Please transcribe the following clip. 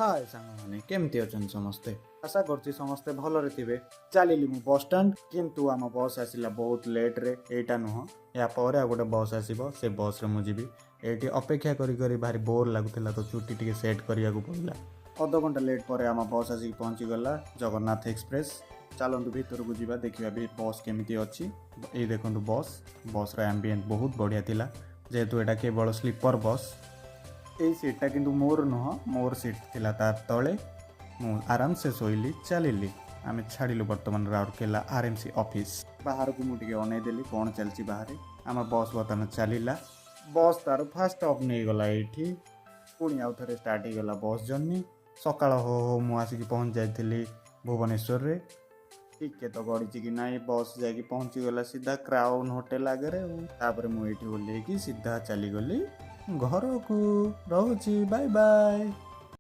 ହାଏ ସାଙ୍ଗମାନେ, କେମିତି ଅଛନ୍ତି ସମସ୍ତେ? ଆଶା କରୁଛି ସମସ୍ତେ ଭଲରେ ଥିବେ। ଚାଲିଲି ମୁଁ ବସ୍ ଷ୍ଟାଣ୍ଡ, କିନ୍ତୁ ଆମ ବସ୍ ଆସିଲା ବହୁତ ଲେଟ୍ରେ। ଏଇଟା ନୁହଁ, ୟା ପରେ ଆଉ ଗୋଟେ ବସ୍ ଆସିବ, ସେ ବସ୍ରେ ମୁଁ ଯିବି। ଏଇଠି ଅପେକ୍ଷା କରି କରି ଭାରି ବୋର୍ ଲାଗୁଥିଲା, ତ ଚୁଟି ଟିକେ ସେଟ୍ କରିବାକୁ ପଡ଼ିଲା। ଅଧଘଣ୍ଟା ଲେଟ୍ ପରେ ଆମ ବସ୍ ଆସିକି ପହଞ୍ଚିଗଲା, ଜଗନ୍ନାଥ ଏକ୍ସପ୍ରେସ୍। ଚାଲନ୍ତୁ ଭିତରକୁ ଯିବା, ଦେଖିବା ବି ବସ୍ କେମିତି ଅଛି। ଏଇ ଦେଖନ୍ତୁ ବସ୍। ବସ୍ର ଆମ୍ବିଏଣ୍ଟ ବହୁତ ବଢ଼ିଆ ଥିଲା, ଯେହେତୁ ଏଇଟା କେବଳ ସ୍ଲିପର୍ ବସ୍। ଏଇ ସିଟ୍ଟା କିନ୍ତୁ ମୋର ନୁହଁ, ମୋର ସିଟ୍ ଥିଲା ତା ତଳେ। ମୁଁ ଆରାମସେ ଶୋଇଲି। ଚାଲିଲି, ଆମେ ଛାଡ଼ିଲୁ ବର୍ତ୍ତମାନ ରାଉରକେଲା ଆର୍ଏମ୍ସି ଅଫିସ୍। ବାହାରକୁ ମୁଁ ଟିକେ ଅନେଇ ଦେଲି କ'ଣ ଚାଲିଛି ବାହାରେ। ଆମ ବସ୍ ବର୍ତ୍ତମାନ ଚାଲିଲା। ବସ୍ ତାର ଫାଷ୍ଟ ଷ୍ଟପ୍ ନେଇଗଲା ଏଇଠି। ପୁଣି ଆଉ ଥରେ ଷ୍ଟାର୍ଟ ହେଇଗଲା ବସ୍ ଜର୍ଣ୍ଣି। ସକାଳ ହଉ ହଉ ମୁଁ ଆସିକି ପହଞ୍ଚି ଯାଇଥିଲି ଭୁବନେଶ୍ୱରରେ। ଟିକେ ତ ଗଡ଼ିଛି କି ନାହିଁ, ବସ୍ ଯାଇକି ପହଞ୍ଚିଗଲା ସିଧା କ୍ରାଉନ୍ ହୋଟେଲ ଆଗରେ। ଆଉ ତାପରେ ମୁଁ ଏଇଠି ଓହ୍ଲେଇକି ସିଧା ଚାଲିଗଲି ଘରକୁ। ରହୁଛି, ବାଏ ବାଏ।